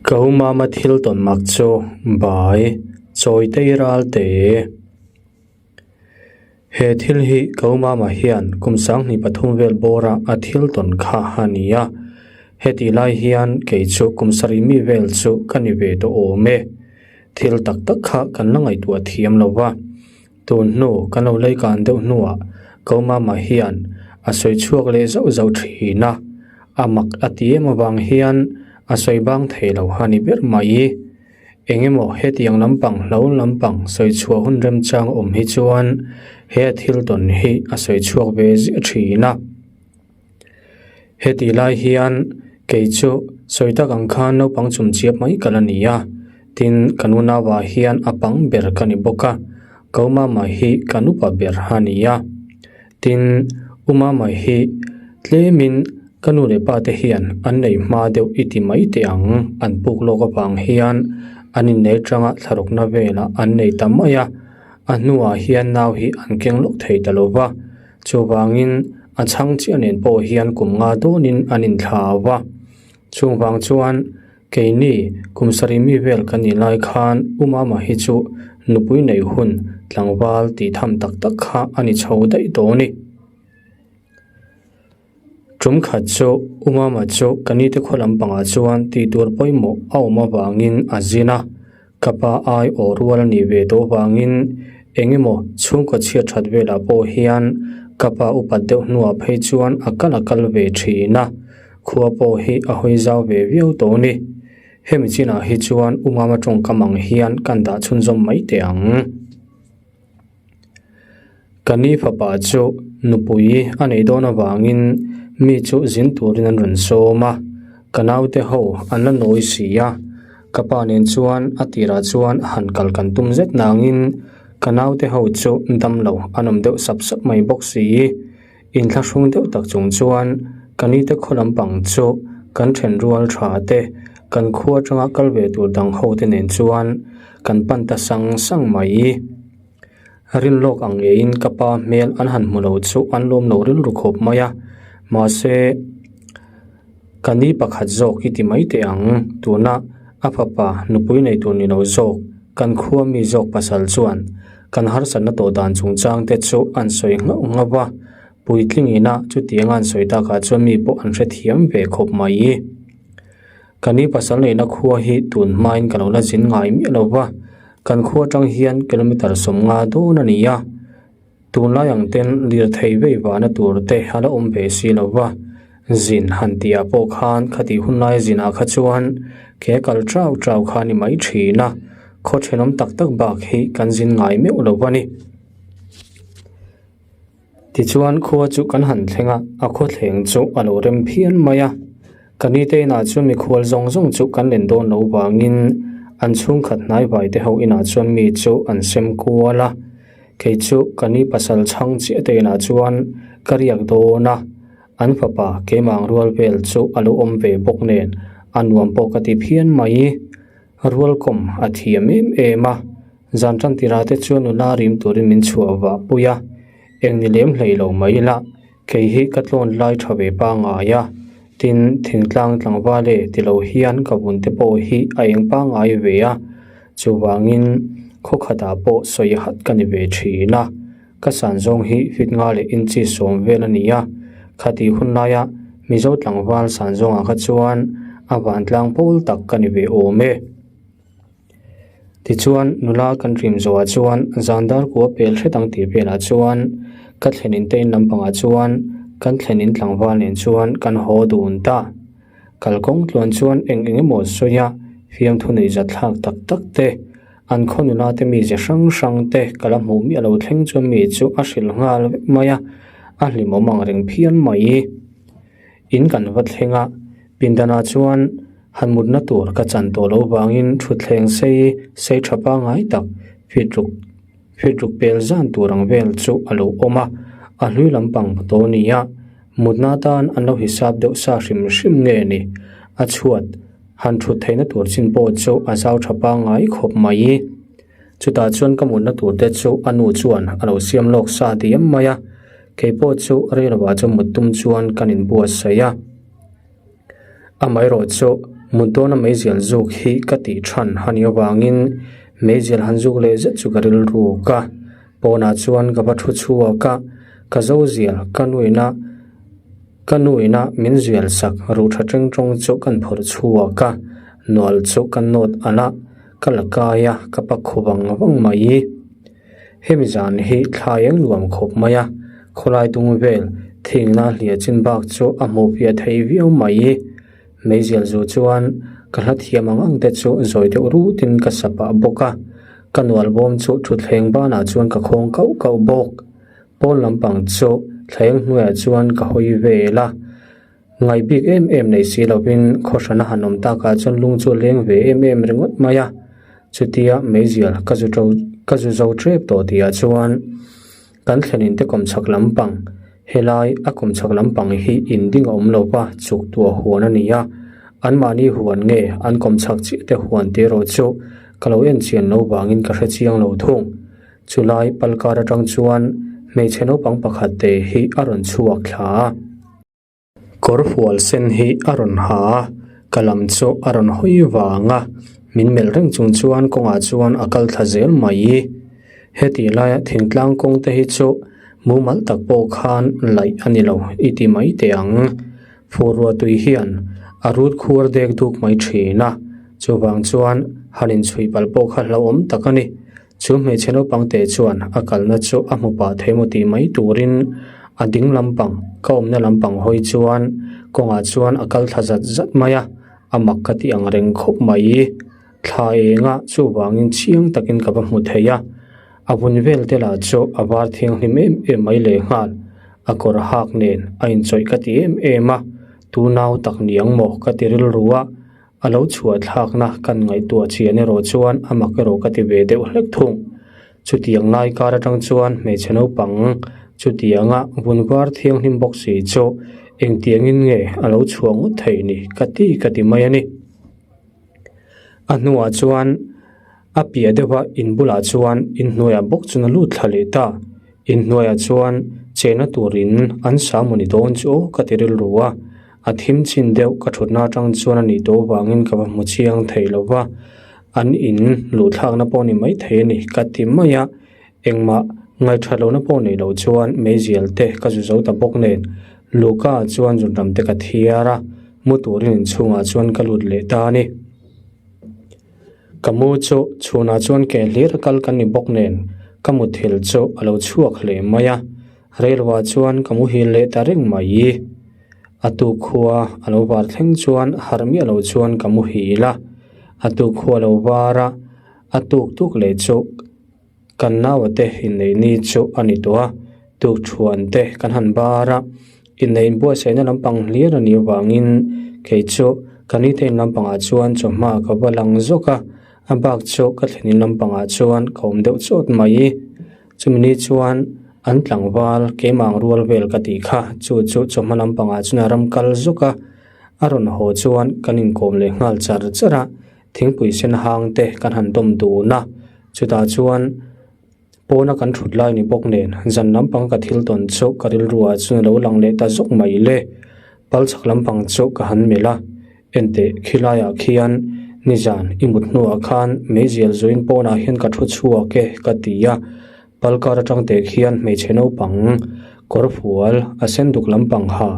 Ka u mama thil tawn mak chu bai chawitei ral te. He thil hi ka u mama hian kum 23 vel bawra a thil tawn kha a ni a. Hetih lai hian kei chu kum sarih mi vel chu ka ni ve tawh awm e. Thil tak tak kha kan la ngaihtuah thiam lo va. Tun hnu kan lo lei kan deuh hnuah ka u mama hian a sawi chhuak leh zauh zauh thin a. A mak a ti em avang hian a sawi bang thei lo a ni ber mai. Eng emaw hetiang lampang hlo lampang sawi chhuah hun remchang awm hi chuan he a thil tawn hi a sawi chhuak ve ziah thin a. Hetih lai hian kei chu sawi tak ang khan naupang chum chiap mai ka la ni a, tin ka nu nauah hian a pang ber ka ni bawk a, ka u mama hi ka nupa ber a ni a. Tin, u mama hi tlemin ka nu leh pa te hian an nei hma deuh i ti mai teh ang, an puk lawk avang hian an innei tanga thlarukna velah an nei ta mai a, a hnuah hian nau hi an keng lawk thei ta lo va. Chuvangin a chhang chiah nen pawh hian kum nga dawnin an inthlau a. Chungvang chuan keini kum sarih mi vel kan nih lai khan U Mama hi chu nupui nei hun tlangval tih tham tak tak kha a ni chho daih tawh a ni. Tum khat chu U Mama chu ka nite khaw lampangah chuan tih tur pawimawh a awm avangin a zin a. Ka pa ai aw rual a nih ve tawh vangin eng emaw chhungkaw chhiat that velah pawh hian ka pa upat deuh hnuah phei chuan a kal a kal ve thin a, khua pawh hi a hawi zau ve viau tawh a ni. Hemi chinah hi chuan U Mama tawngkam ang hian kan dah chhunzawm mai teh ang. Ka ni fapa chu nupui a neih dawn avangin mi chu zin turin an rawn sawm a, ka naute ho an la nawi si a, ka pa nen chuan a tirah chuan han kal kan tum zet nangin ka naute ho chu damlo an awm deuh sap sap mai bawk si. Inthlahrung deuh tak chung chuan ka nite khaw lampang chu kan thenrual tha te, kan khua atanga kal ve tur dang ho te nen chuan kan pan ta sang sang mai. Rin lawk ang ngeiin ka pa hmel an han hmu lo chu an lawm lo rilru khawp mai a, mahse ka ni pakhat zawk i ti mai teh ang, tuna a fapa nupui nei tur ni lo zawk kan khua mi zawk pasal chuan Kan harsatna tawh dan chungchang te chu an sawi nghauh nghauh a, puitling ina chutiang an sawi takah chuan mi pawh an hrethiam ve khawp mai. Ka ni pasal neihna khua hi tun hmain ka lo la zin ngai miah lo va, kan khua atang hian kilometre 50 dawn a ni a, tunlai ang ten lirthei vei vahna tur te a la awm ve si lo va, zin han tihah pawh khan khatih hunlai zinah kha chuan ke kal chau chau kha a ni mai thin a. Khaw thenawm tak tak bak hi kan zin ngai meuh lo a ni. Tichuan khua chu kan han thleng a, a khaw thleng chu a lo rem phian mai a. Ka nite inah chuan mikhual zawng zawng chu kan len dawn lo vangin an chhungkhat hnai vai te ho inah chuan mi chu an sem kual a. Kei chu ka ni pasal chhang chiah te inah chuan ka riak dawn a, an fapa keimah ang rual vel chu a lo awm ve bawk nen a nuam pawh ka ti phian mai. Rualkawm a thiam em em a, zan tan tirah te chuan nula rim turin min chhuah vah pui a, eng ni lem hlei lo mai ila, kei hi ka tlawn lai tha ve pangngai a, tin thingtlang tlangval e ti lo hian ka vun te pawh hi a eng pangngai ve a, chuvangin khaw khatah pawh sawi hat ka ni ve thin a, ka san zawng hi fit nga leh inchi 10 vel a ni a, khatih hun laia Mizo tlangval san zawngah kha chuan a vantlang pawl tak ka ni ve awm e. Tichuan nula kan rim zawhah chuan zan dar kua pel hret ang tih velah chuan ka thlen in te in lampangah chuan kan thlen in tlangval nen chuan kan haw dun ta. Kalkawng tluan chuan eng eng emaw sawi a, fiamthu nei zat thlak tak tak te, an khaw nula te mize hrang hrang te ka la hmuh miah lo thleng chuan mi chu a hrilh nghal vek mai a, a hlimawm ang reng phian mai. In kan va thleng a, pindanah chuan han mutna tur ka chan tawh loh vangin thutthleng sei sei tha pangngai tak fit ruk fit ruk pel zan tur ang vel chu a lo awm a, a hlui lampang tawh a ni a. Mutna atan an lo hisap deuh sa hrim hrim nge ni? A chhuat han thut theihna tur chin pawh chu a zau tha pangngai khawp mai. Chutah chuan ka mutna tur te chu a nu chuan a lo siam lawk sa diam mai a, kei pawh chu reilovah chu mut tum chuan kan inbuatsaih a. Amaherawhchu. Mut dawna meizial zuk hi ka tih than a nih avangin meizial han zuk leh zet chu ka rilruk a. Pawnah chuan ka va thu chhuak a, ka zo zial ka nuina ka nuina min zial sak ruh tha teng tawng chu kan phawrh chhuak a, nual chu ka nawt alh a, ka la kai a, ka pak khu vang vang mai. Hemi zan hi thla eng nuam khawp mai a, khawlai dung vel thingna hliah chin bak chu a hmuh fiah thei viau mai. Meizial zu chuan ka hla thiam ang ang te chu zawi deuh rutin ka sa pah bawk a, ka nual bawm chu thutthleng banah chuan ka khawng kauh kauh bawk. Pawn lampang chu thleng hnuaiah chuan ka hawi vel a, ngaih bik em em nei si lovin khawhran a han awm takah chuan lung chu a leng ve em em ringawt mai a, chutia meizial ka zu ka zu zo tep tawh tihah chuan Kan thlenin te kawmchhak lampang, helai a kawmchhak lampang hi in ding a awm lo va, chuk tuah huan a ni a, anmahni huan nge an kawmchhak chiah te huan tih erawh chu ka lo en chian lo vangin ka hre chiang lo thung. Chulai palkar atang chuan hmeichhe naupang pakhat te hi a rawn chhuak thla a. Kawr fual sen hi a rawn ha a, ka lam chu a rawn hawi vang a, min melh reng chung chuan kawngah chuan a kal thla zel mai. Heti laia thingtlang kawng te hi chu mumal tak pawh khan laih a ni lo i ti mai teh ang. Furua tui hian a rut khuar dek duk mai thin a, chuvang chuan han inchhui palh pawh kha hlauhawm tak a ni. Chu hmeichhe naupang te chuan a kalna chu a hmu pah thei maw tih mai turin a ding lampang, ka awmna lampang hawi chuan kawngah chuan a kal thla zat zat mai a, a mak ka tih ang reng khawp mai. Thla enga chuvangin chiang takin ka va hmu thei a, a vun vel te lah chu a var thianghlim em em mai lehnghal, a kawr hak nen a inchawih ka ti em em a, tunau tak niang maw ka ti rilru a. A lo chhuah thlakna kan ngaihtuah chian erawh chuan a mak erawh ka ti ve deuh hlek thung. Chutiang lai kar atang chuan hmeichhe naupang chutianga vun var thianghlim bawk si chu engtiangin nge a lo chhuah ngawt thei ni ka ti ka ti mai a ni. A hnuah chuan a piah deuha in bulah chuan inhnuaiah bawk chuan a lut thla leh ta. Inhnuaiah chuan chehna turin an sa mawni dawn chu aw ka ti rilru a. A thim chin deuh ka thutna atang chuan a nih tawh vangin ka va hmu chiang thei lo va, an in luhthlakna pawh ni mai thei a ni ka ti mai a, engmah ngaihṭhat lohna pawh nei lo chuan meizial te ka zu zo ta bawk nen Luka ah chuan zunram te ka thiar a, mu turin inchhungah chuan ka lut leh ta a ni. Ka mu chu chhunah chuan ke hlir a kal kan ni bawk nen ka muthilh chu a lo chhuak hle mai a, Reiloah chuan ka muhil leh ta reng mai. A tuk khua a lo var thleng chuan harh miah lo chuan ka muhil a, a tuk khua lo var a, a tuk tuk leh chu kan naua te inneih ni chu a ni tawh a, tuk thuan te kan han bar a, inneih inbuatsaihna lampang hlir a nih avangin kei chu ka nite in lampangah chuan chawhma ka va lang zawk a, a bak chu ka thlen in lampangah chuan ka awm deuh chawt mai. Chumi ni chuan an tlangval keimah ang rual vel ka tih kha, chu chu chawhma lampangah chuan a ram kal zuk a, a rawn haw chuan kan inkawm leh nghal char char a, thingpui sen hang te kan han dawm dun a, chutah chuan pawna kan thut lai ni bawk nen zan lampang ka thil tawn chu ka rilruah chuan a lo lang leh ta zawk mai le, pal chhak lampang chu ka han melh a. Enteh, khilaiah khian nizan i mut hnuah khan meizial zuin pawnah hian ka thu chhuak e ka ti a, palkar atang teh khian hmeichhe naupang kawr fual a sen duk lampang ha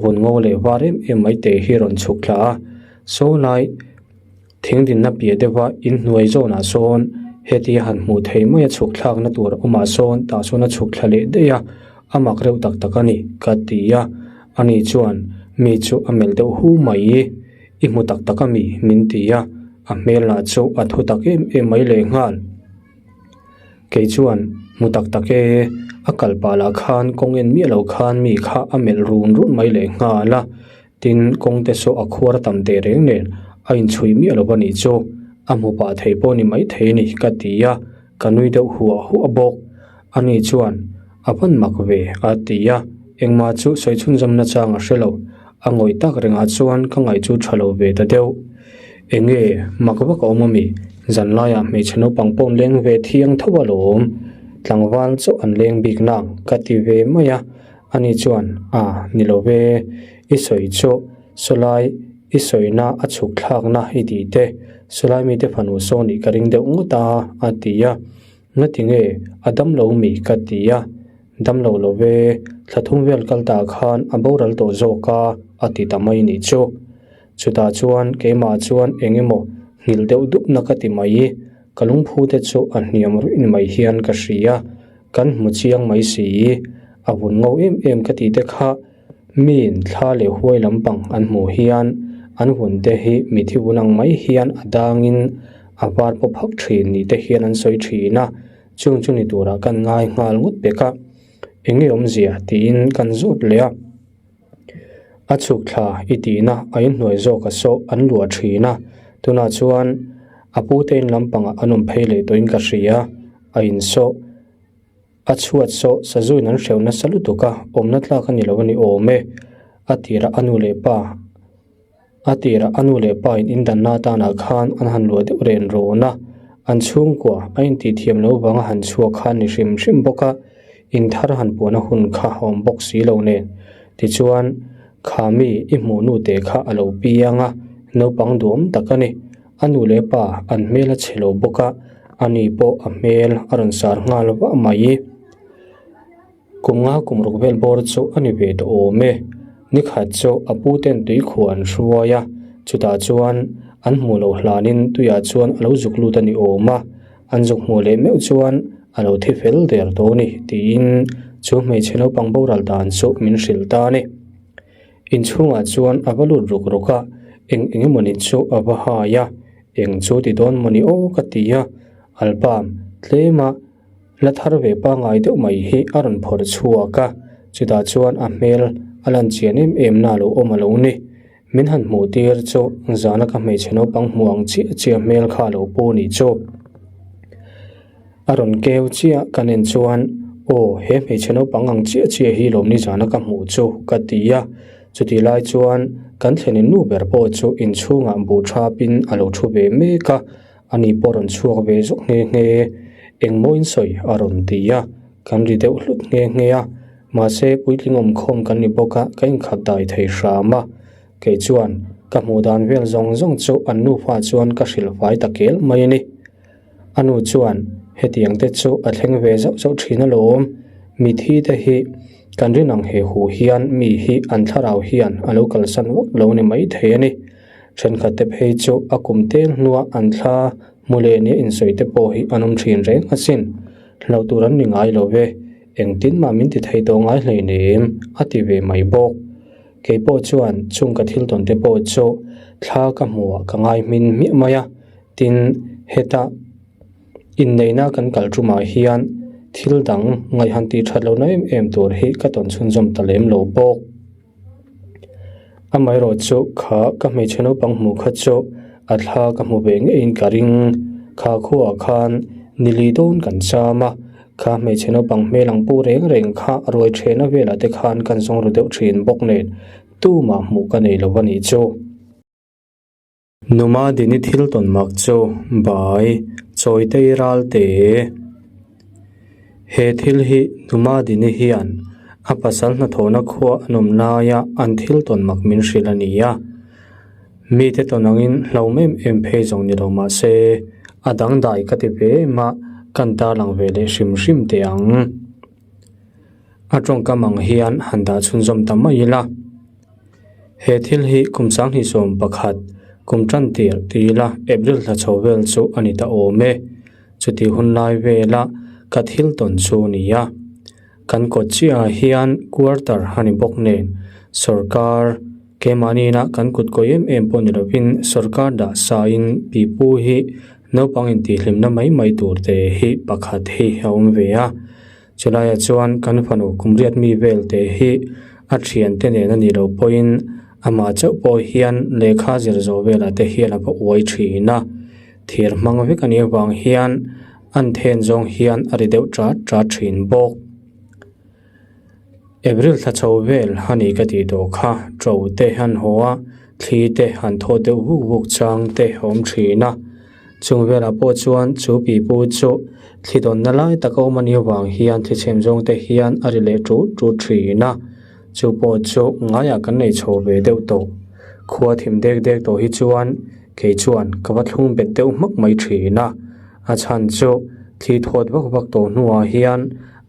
vun ngo leh var em em mai teh hi rawn chhuk thla a, saw lai thingdinna piah deuha inhnuai zawnah sawn heti a han hmuh theih mai a chhuk thlakna tur awmah sawn tah sawn a chhuk thla leh daih a, a mak reuh tak tak a ni ka ti a. Ani chuan mi chu a melh deuh hu mai. I hmu tak tak a mi? min ti a, a hmel lah chu a thu tak em em mai leh nghal. Kei chuan hmu tak tak e, a kal pah lah khan kawng en miah lo khan mi kha a melh run run mai leh nghal a, tin kawng te saw a khuar tam teh reng nen a inchhui miah lo a nih chu, a hmu pah thei pawh ni mai thei a ni ka ti a, ka nui deuh huah huah bawk. Ani chuan, A van mak ve, a ti a, engmah chu sawi chhunzawmna chang a hre lo. A ngawih tak rengah chuan ka ngaih chu tha lo ve ta deuh. Enge, mak vak a awm ami? Zanlaiah hmeichhe naupang pawh an leng ve thiang tho alawm. Tlangval chauh an leng bik nang, ka ti ve mai a. Ani chuan, A, ni lo ve, i sawi chu sawlai. I sawina a chhuk thlakna i tih te, sawlai mite fanu saw nih ka ring deuh ngawt a, a ti a. Ngati nge a damlo mi ka ti a. Damlo lo ve, thla thum vel kal ta khan a boral tawh zawk a, a ti ta mai nih chu. Chutah chuan keimah chuan eng emaw nghilh deuh dupna ka ti mai. Ka lungphu te chu a hniam ruih ni mai hian ka hria. Kan hmu chiang mai si. A vun ngo em em ka tih te kha miin thla leh huai lampang an hmuh hian an vun te hi mithi vun ang mai hian a dangin a var pawp hak thin ni te hian an sawi thin a, chung chu ni turah kan ngai nghal ngawt pek a. Eng nge awmzia tiin kan zawt leh a. A chhuk thla i tihna a inhnuai zawk a sawh an luah thin a, tunah chuan a pute in lampangah an awm phei leh tawhin ka hria, a insawh a chhuat sawh sazuin an hreuh nasa lutuk a, awmna tlak a ni lo a ni awm e, a tirah a nu leh pa. A tirah a nu leh pa in indanna atanah khan an han luah deuh ren rawn a, an chhungkua a intih thiam loh vanga han chhuak kha a ni hrim hrim bawk a, in thar han puahna hun kha a awm bawk si lo nen. Tichuan, kha mi i hmuh nu teh kha a lo piang a, naupang duhawm tak a ni. A nu leh pa an hmel a chhe lo bawk a, ani pawh a hmel a rawn sar nghal vah mai. Kum nga kum ruk vel bawr chu a ni ve tawh awm e. Nikhat chu a pu ten tui khuah an hruai a, chutah chuan an hmuh loh hlanin tuiah chuan a lo zuk lut a ni awm a, an zuk hmuh leh meuh chuan a lo thi fel der tawh a ni tiin chu hmeichhe naupang boral dan chu min hrilh ta a ni. Inchhungah chuan a va lut ruk ruk a, eng eng emawni chu a va hai a, eng chu ti dawn mawni aw ka ti a, album tlema La thar ve pangai deuh mai hi a rawn phawrh chhuak a, chutah chuan a hmel a lan chian em em na lo awm a lo ni. Min han hmuh tir chu zana ka hmeichhe naupang hmuh ang chiah chiah hmel kha a lo pu ni chu. A rawn keu chiah ka nen chuan aw he hmeichhe naupang ang chiah chiah hi lawmni zana ka hmuh chu ka ti a, chutih lai chuan kan thlenin nu ber pawh chu inchhungah buh thapin a lo thu ve mek a, Ani pawh rawn chhuak ve zawk nghe nghe, engmaw in sawi a rawn ti a, kan ri deuh hlut nghe nghe a, mahse puitling awmkhawm kan ni bawk a, ka inkhat dai thei hram a, kei chuan ka hmuh dan vel zawng zawng chu an nufa chuan ka hrilh fai ta kel mai a ni. A nu chuan hetiang te chu a thleng ve zauh zauh thin alawm, mithi te hi kan rin ang he hu hian mi hi an thlarau hian a lo kalsan vak lo ni maithei a ni. Thenkhat te phei chu a kum tel hnua an thla hmu leh nia insawi te pawh hi an awm thin reng asin. Hlauh tur an ni ngai lo ve, engtin mah min ti thei tawh ngai hleinem a ti ve mai bawk. Kei pawh chuan chung ka thil tawn te pawh chu thla ka hmuh ah ka ngai hmin hmiah mai a, tin heta inneihna kan kal tumah hian thil dang ngaihhan tih that lohna em em tur hi ka tawn chhunzawm ta lem lo bawk. Amaherawh chu kha ka hmeichhe naupang hmuh kha chu a thla ka hmu ve ngeiin ka ring. Kha khuaah khan nili dawn kan cham a, kha hmeichhe naupang hmel ang pu reng reng kha ruai thehna velah te khan kan zawng ru deuh thin bawk nen tumah hmuh ka nei lo a nih chu. Numa dini thil tawn mak chu bai chawitei ralte. He thil hi Numa dini hian a pasal hnathawhna khua an awm laia an thil tawn mak min hrilh a ni a. Mite tawn angin hlauhawm em em phei zawng ni lo mah se a dangdai ka ti ve em a, kan tarlang ve leh hrim hrim teh ang. A tawngkam ang hian han dah chhunzawm ta mai ila. He thil hi kum 2011 kum tan tir ti ila April hla chho vel chu a ni ta awm e. Chuti hun lai vela ka thil tawn chu a ni a. Kan kawt chiahah hian quarter a ni bawk nen sorkar keimahniina kan kut kawi em em pawh ni lovin sorkar dah sain pipu hi naupang intihhlimna mai mai tur te hi pakhat hi a awm ve a. Chulaiah chuan kan fanu kumriat mi vel te hi a thiante nen a nih loh pawhin amah chauh pawh hian lehkha zir zawh velah te hian a va uai thin a, thir hmang vek a nih avang hian an then zawng hian a ri deuh chat chat thin bawk. April thla chho vel a ni ka tih tawh kha, ṭo te an haw a, thli te an thaw deuh vuk vuk chang te a awm thin a. Chung velah pawh chuan chu pipu chu thli dawnna lai taka awm a nih avang hian thli chhem zawng te hian a ri leh ṭut ṭut thin a, chu pawh chu ngaiah kan nei chho ve deuh tawh. Khua thim dek dek tawh hi chuan kei chuan ka va thlung bet deuh hmak mai thin a, a chhan chu thli thawt vak vak tawh hnuah hian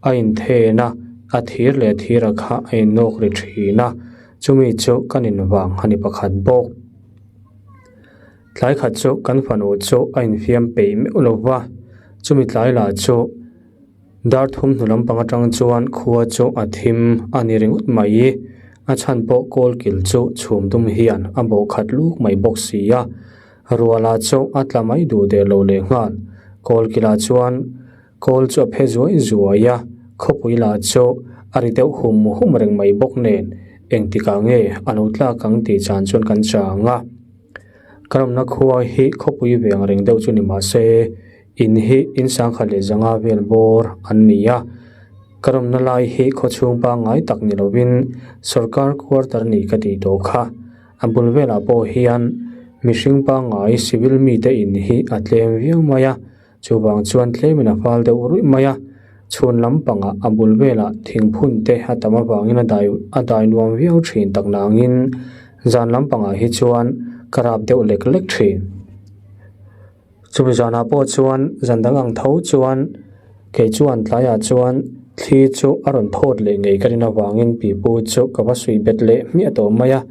a inthen a, a thir leh thira kha a innawk ri thin a, chumi chu kan invang a ni pakhat bawk. Tlai khat chu kan fanu chu a infiam peih meuh lo va, chumi tlai lah chu dar thum hnu lampang atang chuan khua chu a thim a ni ringawt mai. A chhan pawh kawl kil chu chhum dum hian a bawh khat luk mai bawk si a, ruala chu a tla mai duh der lo leh nghal. Kawl kilah chuan Kawl chu a phe zuai zuai a, khawpui lah chu a ri deuh hum hum reng mai bawk nen engtikah nge a lo tlak ang tih chan chuan kan chang a. Ka rawmna khua hi khawpui ve ang reng deuh chu ni mah se in hi in sangkhat leh zanga vel bawr an ni a. Ka rawmna lai hi khawchhung pangngai tak ni lovin sorkar quarter ni ka tih tawh kha. A bul velah pawh hian mihring pangngai civil mite in hi a tlem viau mai a. Chuvang chuan tlemin a fal deuh ruih mai a, chhun lampangah a bul velah thingphun te a tam avangin a dai a dai nuam viau thin tak nangin zan lampangah hi chuan ka rap deuh lek lek thin. Chumi zanah pawh chuan zan dang ang tho chuan kei chuan tlaiah chuan thli chu a rawn thawt leh ngei ka rin avangin pipu chu ka va suih bet leh hmiah tawh mai a.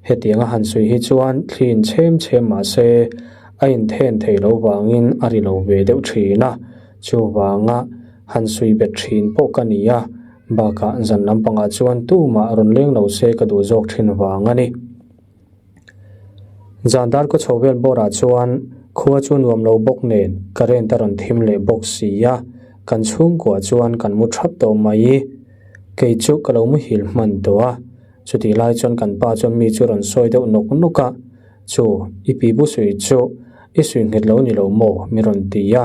Hetiang a han sawi hi chuan thli in chhem chhem mah se a inthen thei lo vangin a ri lo ve deuh thin a, chuvanga han sawi bet thin pawh ka ni a, bakah zan lampangah chuan tumah rawn leng lo se ka duh zawk thin vang a ni. Zan dar kaw chho vel bawrah chuan khua chu nuam lo bawk nen current a rawn thim leh bawk si a, kan chhungkua chuan kan mu thap tawh mai. Kei chu ka lo muhil hman tawh a. Chutih lai chuan kan pa chuan mi chu rawn sawi deuh nawk nawk a, Chu, i pi bu suih chu i suih nghet lo ni lo maw? mi rawn ti a,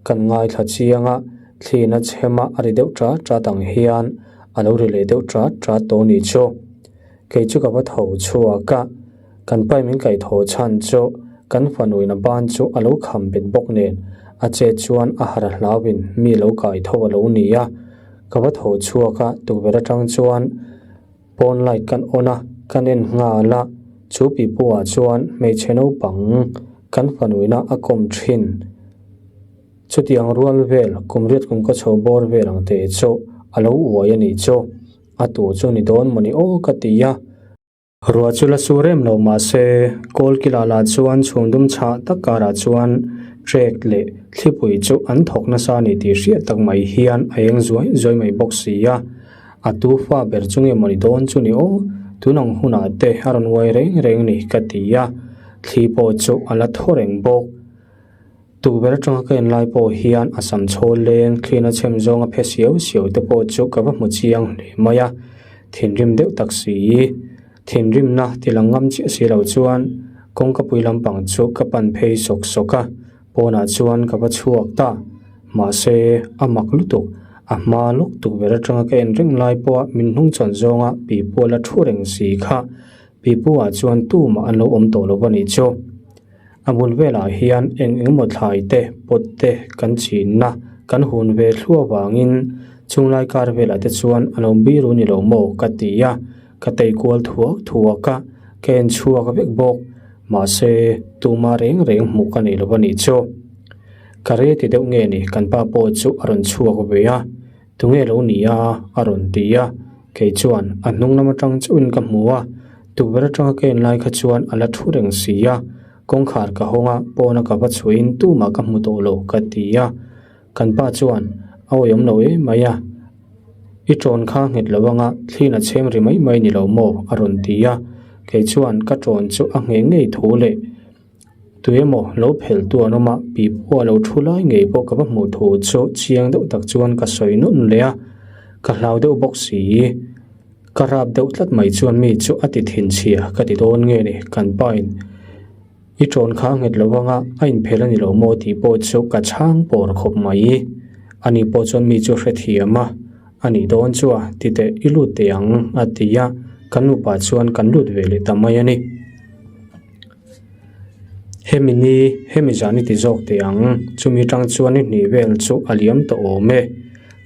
kan ngaithla chiang a, thlin a chhem a, a ri deuh ṭat ṭat ang hian a lo ri leh deuh ṭat ṭat tawh ni chu. Kei chu ka va tho chhuak a, kan pain min kaihthawh chhan chu kan fanuin a ban chu a lo kham bet bawk nen a chet chuan a harh hlauin mi lo kaitho a lo ni a, ka va tho chhuak a, tukverh atang chuan Pawn light kan on a, kan en nghal a, chu pipu ah chuan hmeichhe naupang kan fanuina a kawm thin. Chutiang rual vel kum riat kum ka chho bawr vel ang te chu a lo uai a nih chu, a tu chu ni dawn mawni aw ka ti a. Ruah chu la su rem lo mah se, kawl kila lah chuan chhum dum chhah tak karah chuan trek leh thlipui chu an thawk nasa a ni tih hriat tak mai hian a eng zuai zuai mai bawk si a. A tu fa ber chu nge mawni dawn chu ni aw, tun ang hunah te a rawn uai reng reng ni ka ti a, thli pawh chu a la thaw reng bawk. Tukverh atanga ka en lai pawh hian a sam chhawl leng thlian a chhem zawng a phe siau siau te pawh chu ka va hmu chiang hle mai a, thinrim deuh tak si. Thinrimna ti lang ngam chiah si lo chuan kawngkapui lampang chu ka pan phei sawk sawk a, pawnah chuan ka va chhuak ta. Mahse, a mak lutuk, a hma lawk tukverh atanga ka en reng lai pawha min hnungchhawn zawnga pipu a la thu reng si kha pipu ah chuan tumah an lo awm tawh lo va nih chu. A bul velah hian eng engemaw thlai te pot te kan chinna kan hun ve thluah vangin chunglai kar velah te chuan a lo biru ni lo maw ka ti a, ka tei kual thuak thuak a, ka en chhuak vek bawk. Mahse, tuma reng reng hmuh ka nei lo a nih chu. Ka re ti deuh nge ni kan pa pawh chu a rawn chhuak ve a, Tunge lo ni a? a rawn ti a, kei chuan a hnung lam atang chauhin ka hmu a, tukverh atanga ka en lai kha chuan a la thu reng si a, kawngkhar ka hawng a, pawna ka va chhuahin tumah ka hmu tawh lo ka ti a, kan pa chuan a awihawm lo em mai a, I ṭawn kha nghet lo anga thliin a chhem ri mai mai ni lo maw? a rawn ti a, kei chuan ka ṭawn chu a ngheh ngei thu leh. Tuemaw lo phelh tu an awm a, pipu a lo thu lai ngei pawh ka va hmuh thu chu chiang deuh tak chuan ka sawi nawn leh a, ka hlau deuh bawk si. Ka rap deuh tlat mai chuan mi chu a ti thinchhia ka ti dawn nge ni, kan pa in i ṭawn kha a nghet lo anga a inphelh a ni lo maw tih pawh chu ka chhang pawr khawp mai. Ani pawh chuan mi chu hrethiam a, a nih dawn chu a ti teh i lut teh ang a ti a, kan nupa chuan kan lut ve leh ta mai a ni. Hemi ni, hemi zan i ti zawk teh ang, chumi tang chuan i hnih vel chu a liam tawh awm e.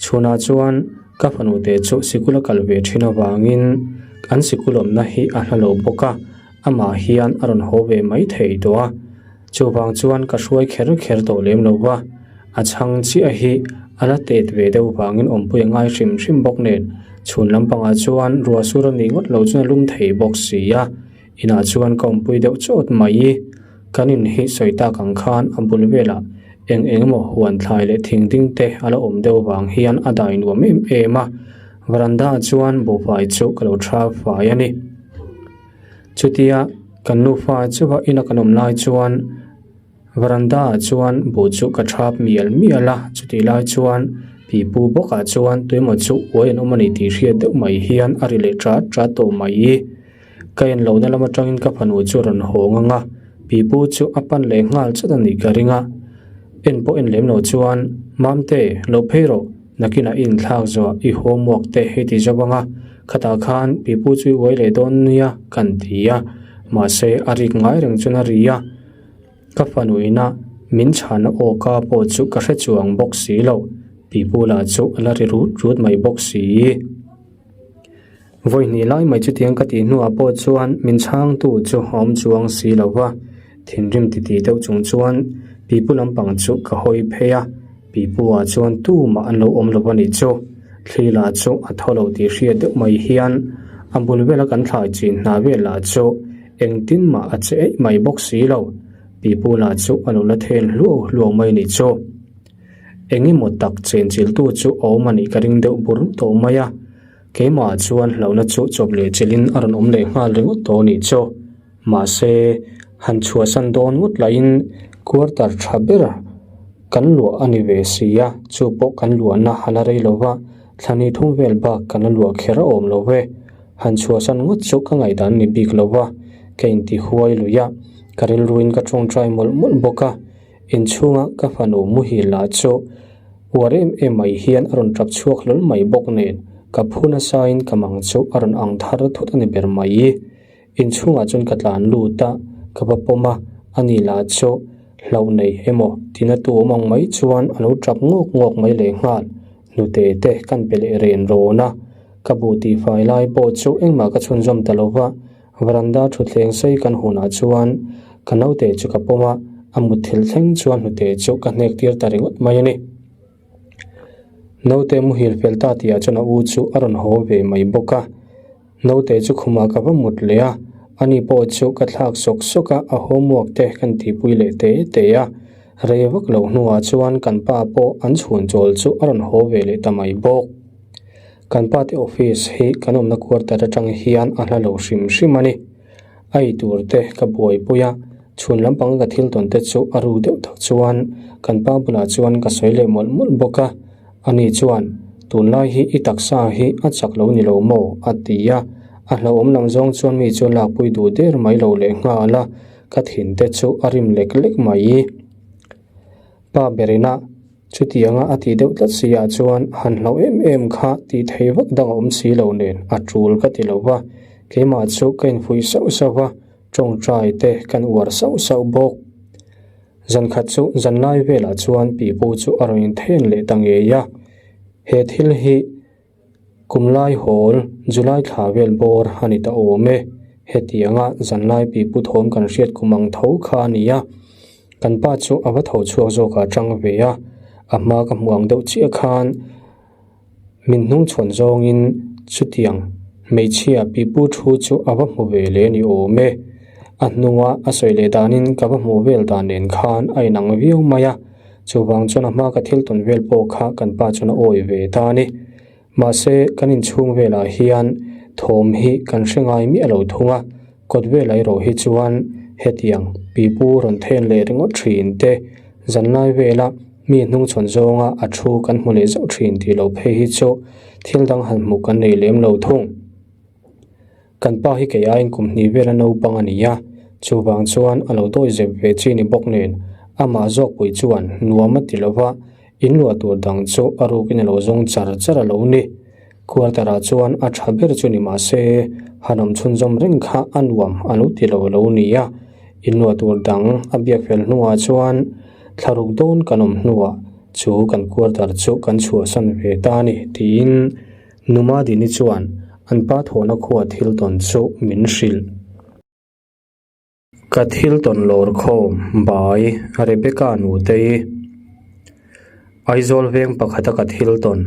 Chhunah chuan ka fanu te chu sikul a kal ve thin avangin an sikul awmna hi a hla lo bawk a. Amah hian a rawn haw ve mai thei tawh a, chuvang chuan ka hruai kher kher tawh lem lo va, a chhang chiah hi a la tet ve deuh vangin awmpui a ngai hrim hrim bawk nen, chhun lampangah chuan ruah sur a nih ngawt lo chuan a lum thei bawk si a, inah chuan ka awmpui deuh chawt mai. Kan in hi sawi tak ang khan a bul velah eng eng emaw huan thlai leh thing ding te a la awm deuh vang hian a dai nuam em em a, veranda ah chuan buhfai chu ka lo tha fai a ni. Chutia kan nufa chuha ina kan awm lai chuan veranda ah chuan buh chu ka thap mial mial a, chutih lai chuan pipu bawkah chuan tuemaw chu uai an awm a ni tih hriat deuh mai hian a ri leh chat chat tawh mai. Ka en lohna lam atangin ka fanu chu a rawn hawng ang a, pipu chu a pan leh nghal chat a nih ka ring a. En pawh en lem lo chuan, Mamte, lo phei rawh, nakinah i inthlak zuah i homework te hei ti zawk ang a, khatah khan pipu chu i uai leh dawn nia kan ti a, mahse a rik ngai reng chuan a ri a. Ka fanu ina min chhana aw ka pawh chu ka hre chuang bawk si lo, pipu lah chu a la ri rut rut mai bawk si. Vawi hnih lai mai chutiang ka tih hnuah pawh chuan min chhangtu chu a awm chuang si lo va, thinrim titih deuh chung chuan pipu lampang chu ka hawi phei a, pipu ah chuan tumah an lo awm lo a nih chu. Thli lah chu a thaw lo tih hriat deuh mai hian a bul vela kan thlai chin hna vel lah chu engtin mah a che eih mai bawk si lo, pipu lah chu a lo la then hluau hluau mai a nih chu. Eng emaw tak chenchiltu chu a awm a nih ka ring deuh bur tawh mai a. Keimah chuan hlauhna chu chawp leh chilhin a rawn awm leh nghal ringawt tawh a nih chu. Mahse, han chhuahsan dawn ngawt lahin quarter tha ber kan luah a ni ve si a, chu pawh kan luahna a la rei lo va, thla ni thum vel bak kan la luah kher a awm lo ve. Han chhuahsan ngawt chu ka ngaihdan ni bik lo va, ka inti huai lui a, ka rilruin ka tawngtai mawlh mawlh bawk a. Inchhunga ka fanu muhil lah chu uar em em mai hian a rawn tap chhuak hlawl mai bawk nen ka phu nasain ka mang chu a rawn ang thar thut a ni ber mai. Inchhungah chuan ka tlan lut a, ka va pawm a, ani lah chu hlauh nei emaw tina tu awm ang mai chuan a lo tap ngawk ngawk mai lehnghal. Hnute te kan pe leh ren rawn a, ka bu tihfai lai pawh chu engmah ka chhunzawm ta lo va. Veranda thutthleng sei kan hunah chuan ka naute chu ka pawm a, a mutthilh thleng chuan hnute chu ka hnek tir ta ringawt mai a ni. Naute muhil fel ta tihah chuan a u chu a rawn haw ve mai bawk a. Naute chu khumah ka va mut leh a, ani pawh chu ka thlak sawk sawk a, a homework te kan tihpui leh te te a. Rei vak loh hnuah chuan kan pa pawh an chhun chawl chu a rawn haw ve leh ta mai bawk. Kan pa te office hi kan awmna quarter atang hian a hla lo hrim hrim a ni. A ei tur te ka buaipui a, chhun lampang ka thil tawn te chu a ru deuh tak chuan kan pa bulah chuan ka sawi leh mawlh mawlh bawk a. Ani chuan, Tunlai hi i taksa hi a chak lo ni lo maw? a ti a. A hlauhawm lam zawng chuan mi chu lakpui duh der mai lo leh nghal a, ka thin te chu a rim lek lek mai. Pa berina chutianga a tih deuh tlat si ah chuan han hlauh em em kha tih thei vak dang a awm si lo nen a tul ka ti lo va, keimah chu ka infuih sauh sauh va, tawngtai te kan uar sauh sauh bawk. Zan khat chu zan lai velah chuan pipu chu a rawn inthen leh ta ngei a, he thil hi Kum lai hawl, July thla vel bawr a ni ta awm e. Hetianga zanlai pipu thawm kan hriat kum ang tho kha a ni a. Kan pa chu a va tho chhuak zawkah a tang ve a, a hma ka hmuh ang deuh chiah khan min hnungchhawn zawngin chutiang hmeichhia pipu thu chu a va hmu ve leh a ni awm e. A hnunga a sawi leh danin ka va hmuh vel dan nen khan a inang viau mai a. Chuvang chuan a hma ka thil tawn vel pawh kha kan pa chuan a awi ve ta a ni. Mahse, kan inchhung velah hian thawm hi kan hre ngai miah lo thung a, kawt velah erawh hi chuan hetiang pipu rawn then leh ringawt thin te, zanlai vela mi hnungchhawn zawnga a thu kan hmu leh zauh thin tih loh phei hi chu thil dang han hmuh kan nei lem lo thung. Kan pa hi kei aiin kum hnih vela naupang a ni a, chuvang chuan a lo dawi zep ve chi ni bawk nen amah zawkpui chuan nuam a ti lo va, in luah tur dang chu a rukin a lo zawng char char a lo ni. Quarter ah chuan a tha ber chu ni mah se han awm chhunzawm reng kha a nuam a lo ti lo a lo ni a, in luah tur dang a biak fel hnuah chuan thlaruk dawn kan awm hnuah chu kan quarter chu kan chhuahsan ve ta a ni tiin Numa Dini chuan an pa thawhna khua thil tawn chu min hrilh. Ka thil tawn lawr khawm by Rebecca Nutei. Aizawl veng pakhata ka thil tawn.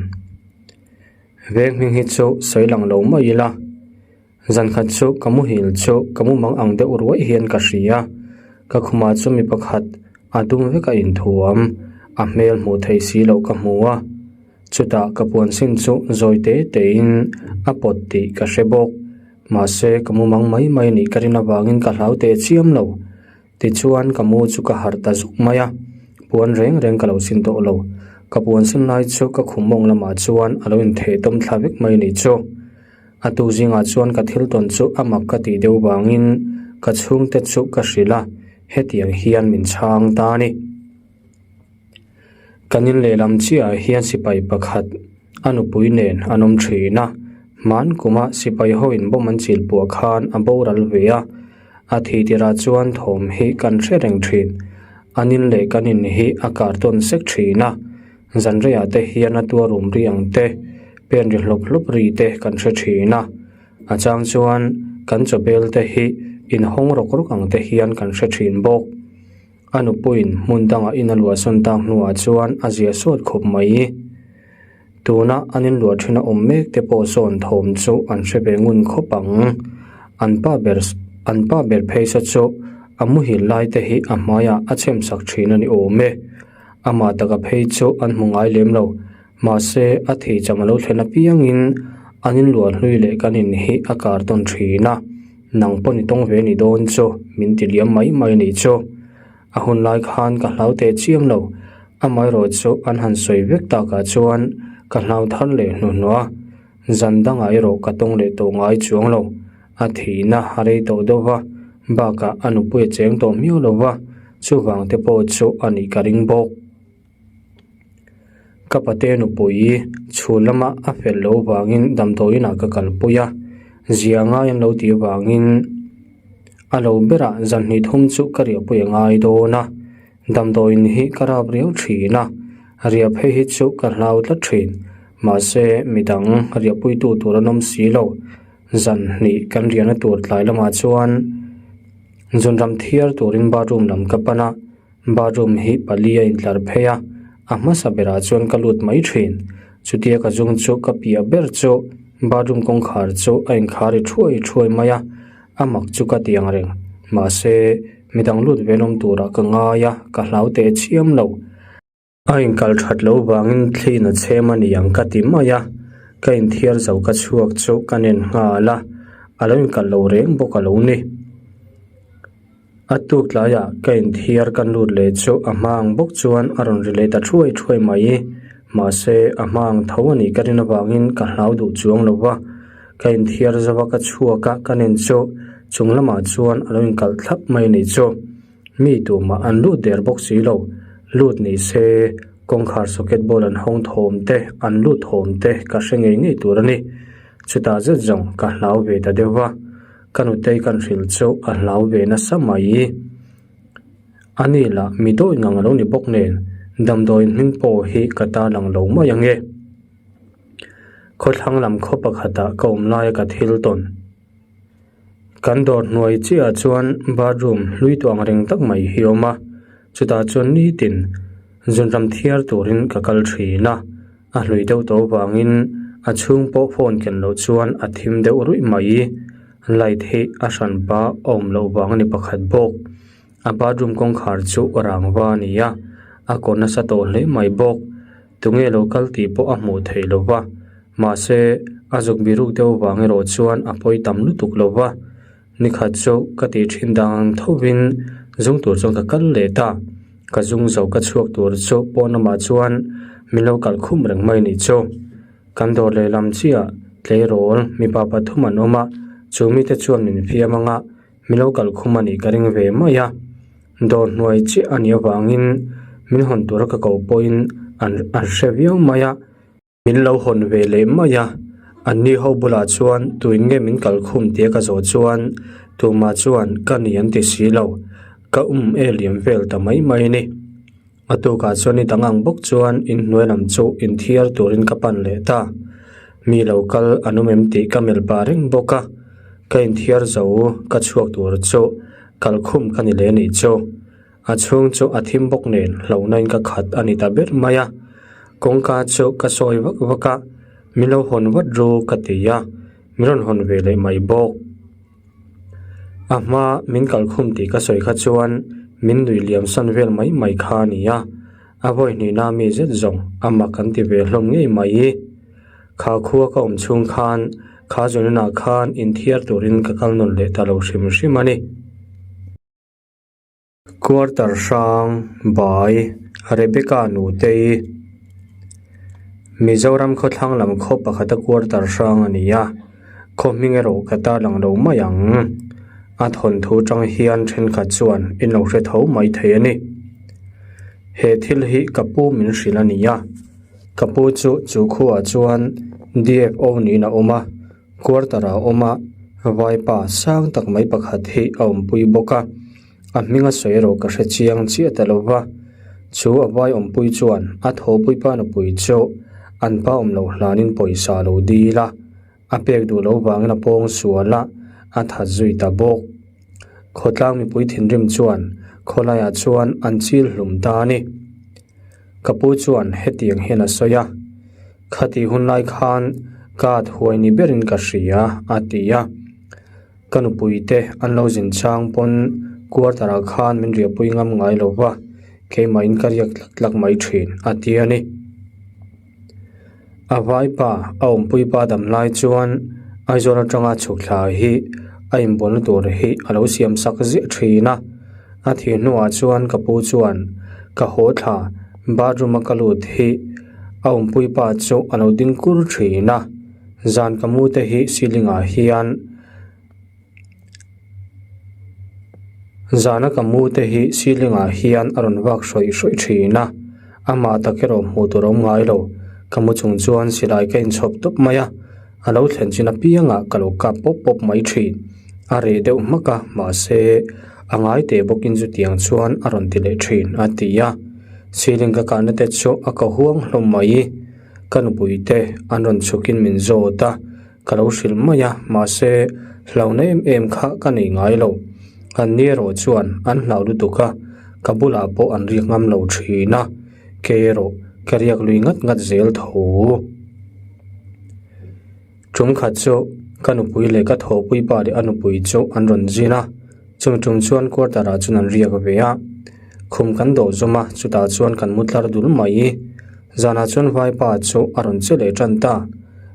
Veng hming hi chu sawi lang lo mai ila. Zan khat chu ka muhil chu ka mumang ang deuh ruai hian ka hria. Ka khumah chu mi pakhat a dum vek a inthuam, a hmel hmuh theih si loh ka hmu a. Chutah ka puan sin chu zawi te tein a pawt tih ka hre bawk. Mahse ka mumang mai mai nih ka rin avangin ka hlau teh chiam lo. Tichuan ka mu chu ka harh ta zuk mai a, puan reng reng ka lo sin tawh lo. Ka puan sin lai chu ka khum mawng lamah chuan a lo intheh tawm thla vek mai nih chu. A tu zingah chuan ka thil tawn chu a mak ka tih deuh vangin ka chhungte chu ka hrilh a, hetiang hian min chhang ta a ni. Kan in lehlam chiahah hian sipai pakhat a nupui nen an awm thin a, hman kuma sipai ho in bomb an chil puah khan a boral ve a, a thih tirah chuan thawm hi kan hre reng thin. An in leh kan in hi a kar tawn sek thin a. Zanreiah te hian a tuar rum ri ang te, pen ri hlawp hlawp ri te kan hre thin a. A chang chuan kan chaw bel te hi inhawng rawk rawk ang te hian kan hre thin bawk. A nupuiin hmun dangah in a luahsawn tak hnuah chuan a zia sawt khawp mai. Tuna an inluah thin a awm mek te pawh sawn thawm chu an hre ve ngun khawp ang. An pa ber an pa ber pheisa chu a muhil lai te hi a hmaiah a chhem sak thin a ni awm e. Amah taka phei chu an hmu ngai lem lo. Mahse, a thei cham a lo thlen apiangin an inluah hlui leh kan in hi a kar tawn thin a, nang pawn i tawng ve ni dawn chu min ti liam mai mai a nih chu. A hun lai khan ka hlau teh chiam lo, amaherawh chu an han sawi vek takah chuan ka hlau thar leh hnuhnawh a, zan dangah erawh ka tawng leh tawh ngai chuang lo. A thihna a rei tawh deuh va, bakah a nupui a cheng tawh miau lo va, chuvang te pawh chu a nih ka ring bawk. Ka pate nupui chhun lama a fel loh vangin damdawiinah ka kalpui a, zia ngai an lo tih vangin a lo berah zan hnih thum chu ka riahpui a ngai dawn a, damdawiin hi ka rap riau thin a, riah phei hi chu ka hlau tlat thin, mahse midang riahpuitu tur an awm si lo. Zan hnih kan riahna tur tlai lamah chuan zunram thiar turin bathroom lam ka pan a, bathroom hi pali a intlar phei a, a hmasa berah chuan ka lut mai thin. Chutia ka zung chu ka piah ber chu bathroom kawngkhar chu a inkhar ri thuai thuai mai a, a mak chu ka ti ang reng. Mahse, midang lut ve lawm turah ka ngai a, ka hlau teh chiam lo. A inkal that loh vangin thliin a chhem a ni ang ka ti mai a, ka inthiar zo ka chhuak chu ka nen nghal a, a lo inkal lo reng bawk a lo ni. A tuk tlaiah ka inthiar ka lut leh chu a hma ang bawk chuan a rawn ri leh ta thuai thuai mai, mahse a hma ang tho a nih ka rin avangin ka hlau duh chuang lo va, ka inthiar zo a ka chhuak a ka nen chu chung lamah chuan a lo inkalh thlap mai a nih chu. Mi tumah an lut der bawk si lo. Lut ni se, kawngkhar socket ball an hawng thawm te, an lut thawm te ka hre ngei ngei tur a ni. Chutah zet zawng ka hlau ve ta deuh va, ka nutei kan hrilh chu a hlau ve nasa mai. A ni lah mi dawi ngang a lo ni bawk nen, damdawiin hming pawh hi ka ta lang lo mai ang e. Khawthlang lam khaw pakhatah ka awm laia ka thil tawn. Kan dawr hnuai chiahah chuan bathroom hlui tawh ang reng tak mai hi a awm a, chutah chuan nitin zunram thiar turin ka kal thin a, a hlui deuh tawh avangin a chhung pawh phone ken loh chuan a thim deuh ruih mai, light hi a hranpa a awm loh vang a ni pakhat bawk, a bathroom kawngkhar chu rangva a ni a, a kawr nasa tawh hle mai bawk. Tunge lo kal tih pawh a hmuh theih lo va, mahse a zuk biruk deuh vang erawh chuan a pawi tam lutuk lo va. Nikhat chu ka tih thin dang ang thovin zung tur chuan ka kal leh ta. Ka zung zo ka chhuak tur chu pawn lamah chuan min lo kal khum reng mai nih chu. Kan dawr lehlam chiah tleirawl mipa pathum an awm a, chu mite chuan min fiam ang a, min lo kal khum a nih ka ring ve mai a. Dawr hnuai chiah a nih avangin min hawn tura ka ko pawhin an an hre viau mai a, min lo hawn ve leh mai a, anni ho bulah chuan tuin nge min kal khum tia ka zawh chuan tumah chuan ka ni an ti si lo, ka um e liam vel ta mai mai a ni. A tukah chuan ni dang ang bawk chuan inhnuai lam chu inthiar turin ka pan leh ta. Mi lo kal an awm em tih ka melh pah reng bawk a, ka inthiar zo ka chhuak tur chu. Kalkhum ka ni leh nih chu. A chhung chu a thim bawk nen hlauhna in ka khat a ni ta ber mai a. Kawngka chu ka sawi vak vak a, min lo hawn vat ru ka ti a, min rawn hawn ve leh mai bawk. A hma min kalkhum tih ka sawi kha chuan min nui liam san vel mai mai kha a ni a, a vawi hnihna mi zet zawng a mak an ti ve hlawm ngei mai. Kha khua ka awm chhung khan kha zawnah khan inthiar turin ka kal nawn leh ta lo hrim hrim a ni. Quarter hrang by Rebecca Nutei Mizoram khawthlang lam khaw pakhata quarter hrang a ni a, khaw hming erawh ka tarlang lo mai ang. A thawnthu tang hian thenkhat chuan in lo hre tho mai thei a ni. He thil hi ka pu min hrilh a ni a, ka pu chu chu khuaah chuan DFO niin a awm a. Quarter ah a awm a, vaipa sang tak mai pakhat hi a awmpui bawk a, a hming a sawi erawh ka hre chiang chiah ta lo va, chu a vai awmpui chuan a thawhpuipa nupui chu an pa awm loh hlanin pawisa a lo dil a, a pek duh loh vangin a pawng sual a, a that zui ta bawk. Khawtlang mipui thinrim chuan khawlaiah chuan an chil hlum ta a ni. Ka pu chuan hetiang hian a sawi a, Khatih hun lai khan ka at huai ni berin ka hria a ti a. Ka nupui te an lo zin chang pawn quarter ah khan min riahpui ngam ngai lo va, keimahin ka riak tlak tlak mai thin a ti a ni. A vaipa a awmpui pa dam lai chuan Aizawl atanga chhuk thla hi a inbualna tur hi a lo siam sak ziah thin a. A thih hnuah chuan ka pu chuan ka haw thla bathroom a ka lut hi a awmpui pa chu a lo ding kur thin a. Zan ka mu te hi ceiling ah hian Zana ka mu te hi ceiling ah hian a rawn vak hrawih hrawih thin a, amah tak erawh hmuh tur a awm ngai lo. Ka mu chung chuan silai ka inchhawp tawp mai a, a lo thlen chin apiangah ka lo kap pawp pawp mai thin. A reh deuh hmak a, mahse a ngai teh bawkin chutiang chuan a rawn ti leh thin a ti a. Ceiling ka kahna te chu a ka huang hlawm mai. Ka nupui te an rawn chhukin min zawt a. Ka lo hrilh mai a, mahse hlauhna em em kha ka nei ngai lo. An ni erawh chuan an hlau lutuk a, ka bulah pawh an riak ngam lo thin a, kei erawh ka riak lui ngat ngat zel tho. Tum khat chu ka nupui leh ka thawhpui pa leh a nupui chu an rawn zin a, chumi tum chuan quarter ah chuan an riak ve a. Khum kan dawh zawm a, chutah chuan kan mu tlar dul mai. Zanah chuan vaipa chu a rawn che leh tan ta.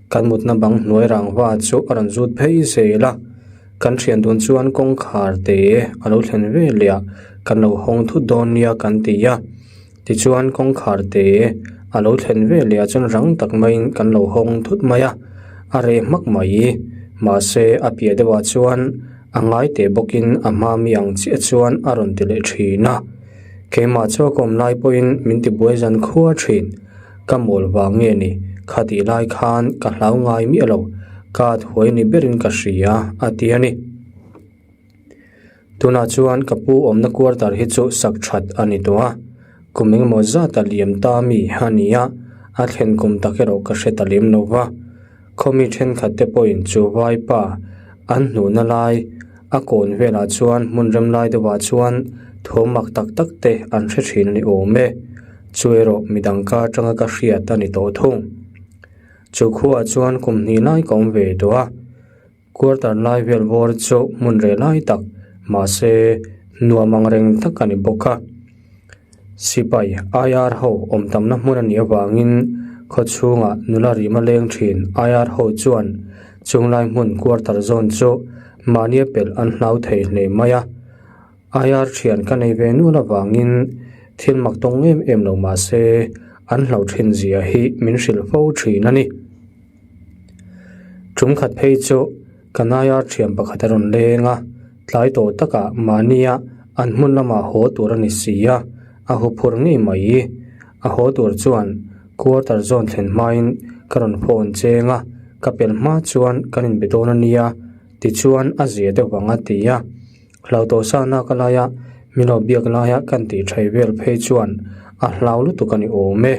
Kan mutna bang hnuai rangva chu a rawn zut phei zel a. Kan thian dun chuan kawngkhar te a lo thlen ve leh a, kan lo hawng thut dawn nia kan ti a. Tichuan kawngkhar te a lo thlen ve leh ah chuan rang tak maiin kan lo hawng thut mai a, a reh hmak mai. Mahse a piah deuhah chuan a ngai teh bawkin a hma mi ang chiah chuan a rawn ti leh thin a. Keimah chu a kawm lai pawhin min ti buai zan khua thin. Ka mawl vang nge ni? Khatih lai khan ka hlau ngai miah lo. Ka at huai ni berin ka hria a ti a ni. Tunah chuan ka pu awmna quarter hi chu sak that a ni tawh a. Kum engemaw zat a liam ta mi a ni a, a thlen kum tak erawh ka hre ta lem lo va. Khawmi thenkhat te pawhin chu vaipa an hnuhna lai a kawn velah chuan hmun rem lai deuhah chuan thawm mak tak tak te an hre thin a ni awm e. Chu erawh midang ka atanga ka hriat a ni tawh thung. Chu khuaah chuan kum hnih lai ka awm ve tawh a. Quarter lai vel bawr chu hmun reh lai tak mahse nuam ang reng tak a ni bawk a. Sipai IR ho awm tamna hmun a nih avangin khaw chhungah nula rima leng thin IR ho chuan chunglai hmun quarter zawn chu mahnia pelh an hlau thei hle mai a. IR thian ka nei ve nual avangin thil mak tawng em em lo mahse an hlauh thin zia hi min hrilh fo thin a ni. Tum khat phei chu ka naia thian pakhat a rawn leng a, tlai tawh takah mahnia an hmun lamah haw tur a ni si a, a huphurh ngei mai. A haw tur chuan quarter zawn thlen hmain ka rawn phone cheng a, ka pel hma chuan kan inbe dawn a nia tichuan a zia deuh vang a ti a. Hlauhtawh sahna ka laia min lo biak laia kan tih thai vel phei chuan a hlau lutuk a ni awm e.